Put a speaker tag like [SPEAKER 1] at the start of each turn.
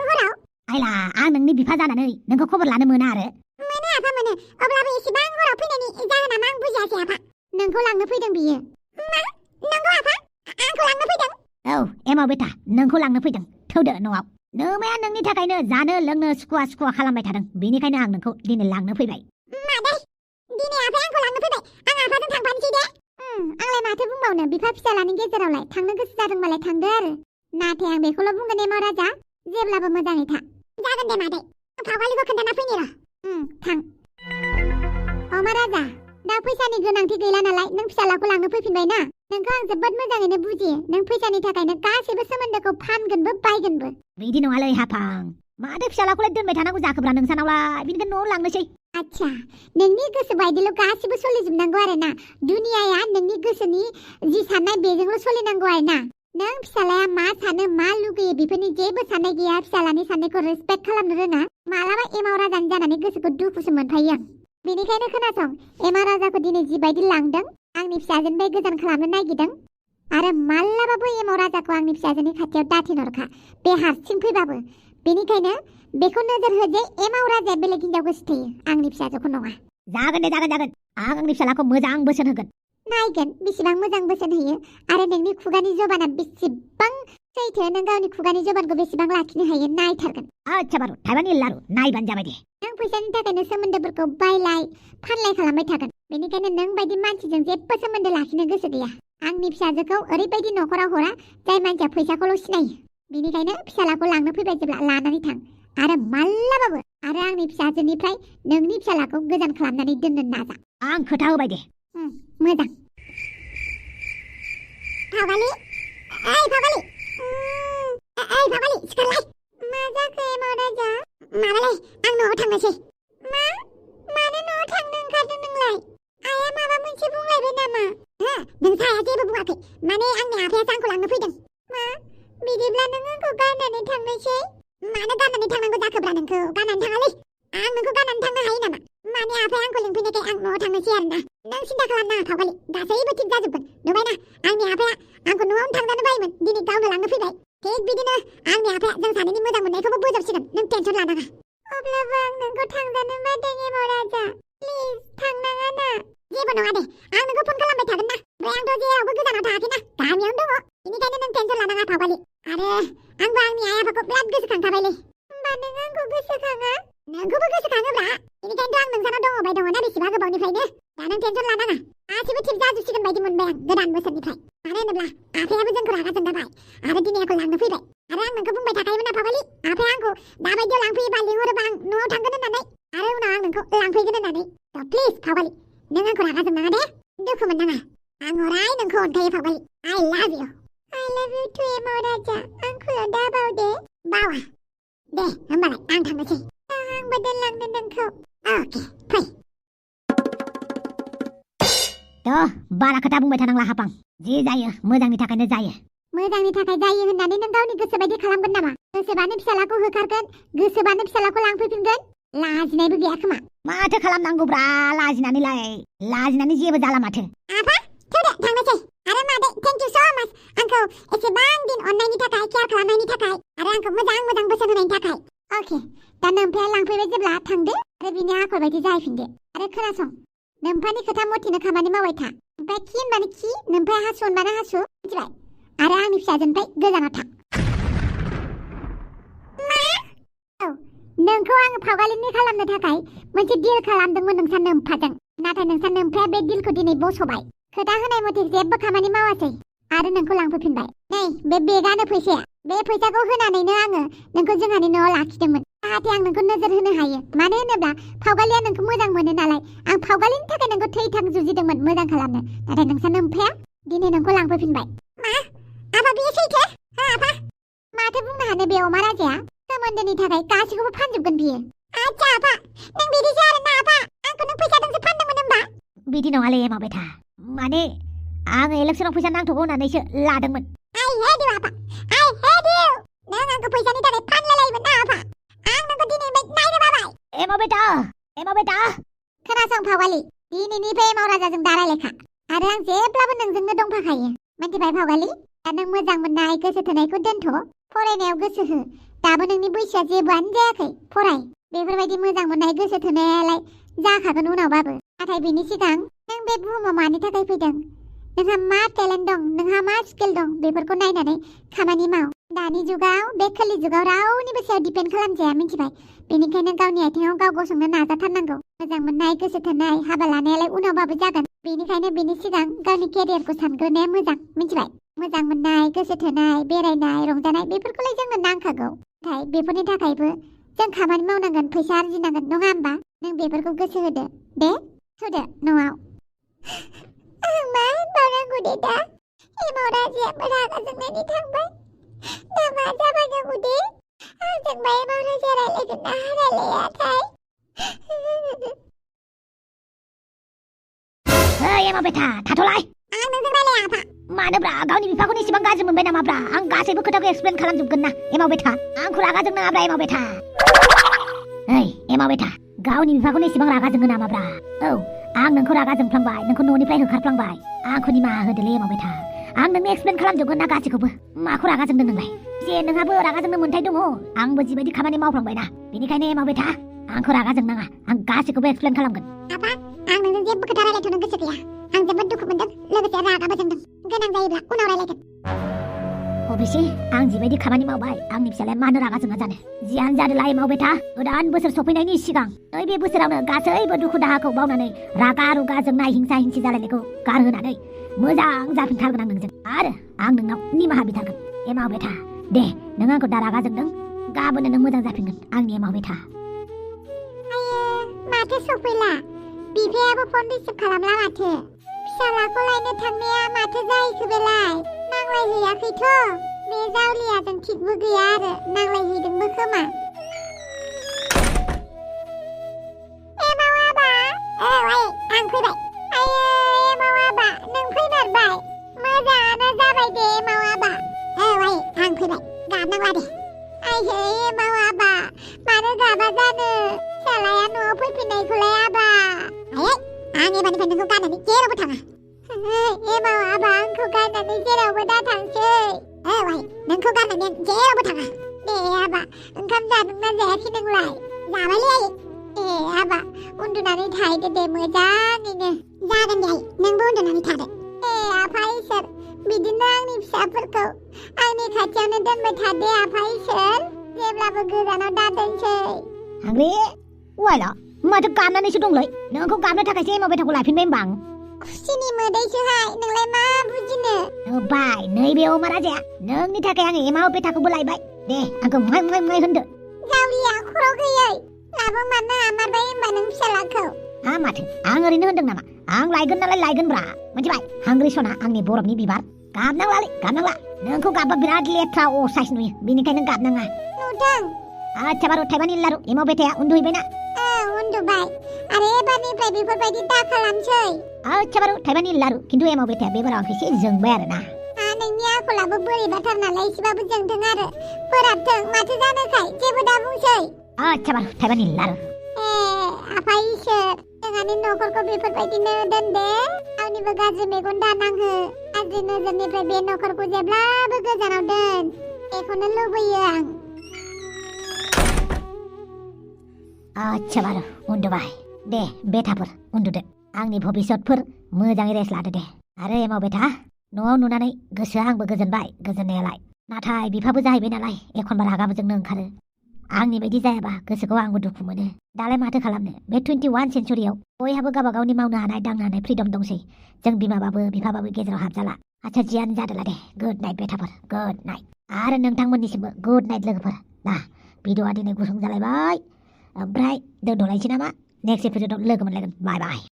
[SPEAKER 1] हराव
[SPEAKER 2] आइला आं नोंनि बिफा जानानै नोंखौ खबर लानो मोना आरो
[SPEAKER 1] मोनो आफा मोनो अब्लाबो एसेबां हराव फैनायनि जाहोना मा आं बुजियासै आफा नोंखौ लांनो फैदों बियो मा नंगौ आफा आंखौ लांनो फैदों
[SPEAKER 2] औ एमाव बेटा नोंखौ लांनो फैदों थौदो न'आव नोमाया नोंनि थाखायनो जानो लोंनो सुखुवा खालामबाय थादों बेनिखायनो आं नोंखौ दिनै लांनो फैबाय
[SPEAKER 1] मादै दिनै आफाया आंखौ लांनो फैबाय आं आफाजों थांफानोसै दे आंलाय माथो बुंबावनो बिफा फिसालानि गेजेरावलाय थांनो गोसो जादोंबालाय थांदो आरो नाथाय आं बेखौल' बुंगोन एमाव राजा जेब्लाबो मोजाङै था जागोन दे मादै फावगालिखौ खोन्थाना फैनि र' थां अमा राजा दा फैसानि गोनांथि गैला नालाय नों फिसालाखौ लांनो फैफिनबाय ना नोंखौ आं जोबोद मोजाङैनो बुजियो नों फैसानि थाखायनो गासैबो सोमोन्दोखौ फानगोनबो बायगोनबो
[SPEAKER 2] बिदि नङालै हाफां माथो फिसालाखौलाय दोनबाय थानांगौ जाखोब्रा नोंसानावलाय बिनिखायनो न'आव लांनोसै
[SPEAKER 1] आच्छा नोंनि गोसो बायदिल' गासिबो सोलिजोबनांगौ आरो ना दुनियाया नोंनि गोसोनि जि साननाय बेजोंल' सोलिनांगौ आरो ना नों फिसालाया मा सानो मा लुगैयो बेफोरनि जेबो साननाय गैया फिसालानि साननायखौ रेसपेक्ट खालामनो रोङा मालाबा एमाव राजानि जानानै गोसोखौ दुखुसो मोनफायो आं बेनिखायनो खोनासं एमाव राजाखौ दिनै जिबायदि लांदों आंनि फिसाजोनिफ्राय गोजान खालामनो नागिरदों आरो मालाबाबो एमाव राजाखौ आंनि फिसाजोनि खाथियाव दाथिनहरखा बे हारसिं फैबाबो बेनिखायनो बेखौ नोजोर हो जे एमाव राजाया बेलेग हिनजाव गोसोथोयो आंनि फिसाजोखौ नङा
[SPEAKER 2] जागोन दे जागोन आं आंनि फिसालाखौ मोजां बोसोन होगोन
[SPEAKER 1] नायगोन बेसेबां मोजां बोसोन होयो आरो नोंनि खुगानि जबाना बेसेबां सैथो नों गावनि खुगानि जबानखौ बेसेबां लाखिनो हायो नायथारगोन
[SPEAKER 2] आच्छा बारु थाइबानि लारु नायबानो जाबाय दे
[SPEAKER 1] नों फैसानि थाखायनो सोमोन्दोफोरखौ बायलाय फानलाय खालामबाय थागोन बेनिखायनो नों बायदि मानसिजों जेबो सोमोन्दो लाखिनो गोसो गैया आंनि फिसाजोखौ ओरैबायदि न'खराव हरा जाय मानसिया फैसाखौल' सिनायो बेनिखायनो फिसालाखौ लांनो फैबाय जेब्ला लानानै थां आरो मालाबाबो आरो आंनि फिसाजोनिफ्राय नोंनि फिसालाखौ गोजान खालामनानै दोननो नाजा
[SPEAKER 2] आं खोथा होबाय दे
[SPEAKER 1] मोजां फावगालि फावगालि सिखारलाय मा जाखो एमाव राजा माबालाय आं न'आव थांनोसै मानो न'आव थांनो ओंखारदों नोंलाय आइया माबा मोनसे बुंलायबाय नामा नोंसा आइया जेबो बुङाखै माने आंनि आफायासो आंखौ लांनो फैदों मा बिदिब्ला नों आंखौ गारनानै थांनोसै मानो गारनानै थांनांगौ जाखोब्रा नोंखौ गारनानै थाङालै आं नोंखौ गारनानै थांनो हायो नामा माने आफाया आंखौ लिंफैनायखाय आं न'आव थांनोसै आरोना नों सिन्था खालामनाङा फावगालि गासैबो थिग जाजोबगोन नुबायना आंनि आफाया आंखौ न'आवनो थांजानो बायोमोन दिनै गावनो लांनो फैबाय थिग बिदिनो आंनि आफाया जों सानैनि मोजां मोननायखौबो बोजबसिगोन नों टेनसन लानाङा अब्लाबो आं नोंखौ थांजानो बादों एमाव राजा प्लिज थांनाङा ना जेबो नङा दे आं नोंखौ फन खालामबाय थागोन ना ओमफ्राय आंथ' जेरावबो गोजानाव थाङाखैना गामियावनो दङ बेनिखायनो नों टेनसन लानाङा फावगालि आरो आंबो आंनि आइ आफाखौ बिराद गोसोखांखाबायलै होमबा नों आंखौ गोसोखाङा नोंखौबो गोसोखाङोब्रा बेनिखायनोथ' आं नोंसानाव दङबाय दङ ना बेसेबा गोबावनिफ्रायनो दा नों टेनसन लानाङा गासिबो थिग जाजोबसिगोन बायदि मोनबाय आं गोदान बोसोरनिफ्राय मानो होनोब्ला आफायाबो जोंखौ रागा जोंदाबाय आरो दिनै आंखौ लांनो फैबाय आरो आं नोंखौ बुंबाय थाखायोमोन ना फावगालि आफाया आंखौ दाबायदियाव लांफैयोबा लिंहरोबा आं न'आव थांगोन होननानै आरो उनाव आं नोंखौ लांफैगोन होननानै प्लिज फावगालि नों आंखौ रागा जोंनाङा दे दुखु मोननाङा आं अराय नोंखौ अनखायो फावगालि I love you too एमाव राजा आंखौल' दाबाव दे बावा दे होमबालाय आं थांनोसै आंबो दोनलांनो नोंखौ अके फै
[SPEAKER 2] बारा खोथा बुंबाय थानांला हाफां जे जायो मोजांनि थाखायनो जायो
[SPEAKER 1] मोजांनि थाखाय जायो होननानै नों गावनि गोसो बायदि खालामगोन नामा गोसोबानो फिसालाखौ होखारगोन गोसोबानो फिसालाखौ लांफैफिनगोन लाजिनायबो गैया खोमा
[SPEAKER 2] माथो खालामनांगौब्रा लाजिनानै जेबो जाला माथो
[SPEAKER 1] आफा थौदो थांनोसै आरो मादै थेंक इउ स' माच आंखौ एसेबां दिन अननायनि थाखाय केयार खालामनायनि थाखाय आरो आंखौ मोजां बोसोन होनायनि थाखाय अके दा नोम्फाया लांफैबाय जेब्ला थांदो आरो बिनि आखल बायदि जाहैफिनदो आरो खोनासं नोम्फानि खोथा मथेनो खामानि मावबाय था ओमफ्राय खि होनबानो खि नोम्फाया हासु होनबानो हासु मिथिबाय आरो आंनि फिसाजोनिफ्राय गोजानाव था नोंखौ आं फावगालिनि खालामनो थाखाय मोनसे डिल खालामदोंमोन नोंसा नोम्फाजों नाथाय नोंसा नोम्फाया बे डिलखौ दिनै बस'बाय खोथा होनाय मथे जेबो खामानि मावासै आरो नोंखौ लांफैफिनबाय नै बे बेगानो फैसाया बे फैसाखौ होनानैनो आङो नोंखौ जोंहानि न'आव लाखिदोंमोन जाहाथे आं नोंखौ नोजोर होनो हायो मानो होनोब्ला फावगालिया नोंखौ मोजां मोनो नालाय आं फावगालिनि थाखाय नोंखौ थैथां जुजिदोंमोन मोजां खालामनो नाथाय नोंसा नोम्फाया दिनै नोंखौ लांफैफिनबाय मा आफा बेयो सैथो आफा माथो बुंनो हानो बे अमा राजाया सोमोन्दोनि थाखाय गासैखौबो फानजोबगोन बियो आच्छा आफा नों बिदिसो आरोना आफा आंखौ नों फैसाजोंसो फानदोंमोन होनबा
[SPEAKER 2] बिदि नङालै एमाव बेटा माने आङो इलेक्सनाव फैसा नांथ'गौ होननानैसो लादोंमोन
[SPEAKER 1] I hate you आफा I hate you नों आंखौ फैसानि थाखाय फानलायलायोमोन ना आफा आं नोंखौ दिनैनिफ्राय नायनो बाबाय
[SPEAKER 2] एमाव बेटा
[SPEAKER 1] खोनासं फावगालि दिनैनिफ्राय एमाव राजाजों दा रायलायखा आरो आं जेब्लाबो नोंजोंनो दंफाखायो मिन्थिबाय फावगालि दा नों मोजां मोननाय गोसो थोनायखौ दोनथ' फरायनायाव गोसो हो दाबो नोंनि बैसोआ जेबोआनो जायाखै फराय बेफोरबायदि मोजां मोननाय गोसो थोनायालाय जाखागोन उनावबाबो नाथाय बेनि सिगां नों बे बुहुमाव मानि थाखाय फैदों नोंहा मा टेलेन्ट दं नोंहा मा स्किल दं बेफोरखौ नायनानै खामानि माव दानि जुगाव बे खोलि जुगाव रावनिबो सायाव डिपेन्ड खालामजाया मिथिबाय बेनिखायनो गावनि आथिङाव गाव गसंनो नाजाथारनांगौ मोजां मोननाय गोसो थोनाय हाबा लानायालाय उनावबाबो जागोन बेनिखायनो बेनि सिगां गावनि केरियारखौ सानग्रोनाया मोजां मिथिबाय मोजां मोननाय गोसो थोनाय बेरायनाय रंजानाय बेफोरखौलाय जोंनो नांखागौ नाथाय बेफोरनि थाखायबो जों खामानि मावनांगोन फैसा आरजिनांगोन नङा होमबा नों बेफोरखौ गोसो होदो दे थुदो न'आव आं मा होनबावनांगौ दे दा एमाव राजायाबो रागा जोंनानै थांबाय दा मा जाबावनांगौ दे आंजोंबा एमाव राजाया रायलायगोन ना रायलायाथाय
[SPEAKER 2] एमाव बेथा थाथ'लाय
[SPEAKER 1] आं नोंजों रायलाया आफा
[SPEAKER 2] मानोब्रा गावनि बिफाखौनो इसेबां गाज्रि मोनबाय नामाब्रा आं गासैबो खोथाखौ एक्सप्लेन खालामजोबगोन ना एमाव बेथा आंखौ रागा जोंनाङाब्रा एमाव बेथा एमाव बेथा गावनि बिफाखौनो इसेबां रागा जोङो नामाब्रा औ आं नोंखौ रागा जोंफ्लांबाय नोंखौ न'निफ्राय होखारफ्लांबाय आंखौ निमाहा होदोलै एमाव बेथा आं नोंनो एक्सप्लेन खालामजोबगोन ना गासैखौबो माखौ रागा जोंदों नोंलाय जे नोंहाबो रागा जोंनो मोन्थाय दङ आंबो जिबायदि खामानि मावफ्लांबायना बेनिखायनो एमाव बेथा आंखौ रागा जोंनाङा आं गासैखौबो एक्सप्लेन खालामगोन
[SPEAKER 1] आफा आं नोंजों जेबो खोथा रायलायथ'नो गोसो गैया आं जोबोद दुखु मोनदों लोगोसे रागाबो जोंदों गोनां जायोब्ला उनाव रायलायगोन
[SPEAKER 2] अबेसे आं जिबायदि खामानि मावबाय आंनि फिसालाया मानो रागा जोङा जानो जियानो जादोला एमाव बेथा गोदान बोसोर सफैनायनि सिगां नैबे बोसोरावनो गासैबो दुखु दाहाखौ बावनानै रागा रुगा जोंनाय हिंसा हिंसि जालायनायखौ गारहोनानै मोजां जाफिनथारगोन आं नोंजों आरो आं नोंनाव निमाहा बिथारगोन एमाव बेथा दे नों आंखौ दा रागा जोंदों गाबोननो नों मोजां जाफिनगोन आंनि एमाव बेथा
[SPEAKER 1] माथो सफैला बिफायाबो फन रिसिभ खालामला माथो फिसालाखौ लायनो थांनाया माथो जाहैखो बेलाय नांलायहैयाखैथ' बे जावलियाजों थिगबो गैया आरो नांलायहैदोंबो खोमा एमाव आबा आं फैबाय एमाव आबा नों फैमारबाय मोजाङानो जाबाय दे एमाव आबा आं फैबाय गाबनांला दे एमाव आबा मानो गाबा जानो फिसालाया न'आव फैफिननायखौलाय आबा आं एबारनिफ्राय नोंखौ गारनानै जेरावबो थाङा एमाव आबा आंखौ गारनानै जेरावबो दा थांसै नोंखौ गारनानै जेरावबो थाङा दे आबा ओंखाम जादोंना जायाखै नोंलाय जाबायलै आबा उन्दुनानै थाहैदो दे मोजाङैनो जागोन दे नोंबो उन्दुनानै थादो आफा इसोर बिदिनो आंनि फिसाफोरखौ आंनि खाथियावनो दोनबाय थादे आफा इसोर जेब्लाबो गोजानाव दा दोनसै
[SPEAKER 2] हांग्रे वाला माथो गाबनानैसो दंलै नोंखौ गाबनो थाखायसो एमाव बेथाखौ लाफिनबाय होमबा आं
[SPEAKER 1] खुसिनि मोदैसोहाय नोंलाय मा बुजिनो
[SPEAKER 2] बाय नैबे अमा राजाया नोंनि थाखाय आं एमाव बेथाखौबो लायबाय दे आंखौ मुहाय होनदो
[SPEAKER 1] जावलिया खर' गैयै लाबोमारनो हामारबाय होमबा नों फिसालाखौ
[SPEAKER 2] माथो आं ओरैनो होनदों नामा आं लायगोन नालाय लायगोनब्रा मिथिबाय हांग्रि सना आंनि बरफनि बिबार गाबनांला नोंखौ गाबबा बिराद लेथ्रा असाइस नुयो बेनिखायनो गाबनाङा
[SPEAKER 1] नुदों
[SPEAKER 2] आच्छा बारु थाइबानि लारु एमाव बेथाया उन्दुहैबायना
[SPEAKER 1] उन्दुबाय आरो एबारनिफ्राय बेफोरबायदि दा खालामसै
[SPEAKER 2] आच्छा बारु थाइबानि लारु खिन्थु एमाव बेथाया बे बाराव एसे जोंबाय आरोना
[SPEAKER 1] नोंनि आखलाबो बोरैबाथार नालाय एसेबाबो जोंथों आरो बोराबथों माथो जानोखाय जेबो दा बुंसै
[SPEAKER 2] आच्छा बारु थाइबानि लारु
[SPEAKER 1] आफा इसोर जोंहानि न'खरखौ बेफोरबायदिनो दोन दे आंनिबो गाज्रि मेगन दानांहो गाज्रि नोजोरनिफ्राय बे न'खरखौ जेब्लाबो गोजानाव दोन बेखौनो लुबैयो आं
[SPEAKER 2] आच्छा बारु उन्दुबाय दे बेथाफोर उन्दुदो आंनि भबिसतफोर मोजाङै रेस्ट लादो दे आरो एमाव बेथा न'आव नुनानै गोसोआ आंबो गोजोनबाय गोजोननायालाय नाथाय बिफाबो जाहैबाय नालाय एखनबा रागाबो जोंनो ओंखारो आंनि बायदि जायाबा गोसोखौ आंबो दुखु मोनो दालाय माथो खालामनो बे 21 सेन्चुरियाव बयहाबो गावबा गावनि मावनो हानाय दांनो हानाय फ्रिडम दंसै जों बिमाबाबो बिफाबाबो गेजेराव हाबजाला आच्छा जियानो जादोला दे गुड नाइट बेथाफोर गुड नाइट आरो नोंथांमोननिसिमबो गुड नाइट लोगोफोर दा भिडिअआ दिनै गुसुं जालायबाय ओमफ्राय दोनथ'लायसै नामा नेक्स्ट एपिसोडआव लोगो मोनलायगोन बाय बाय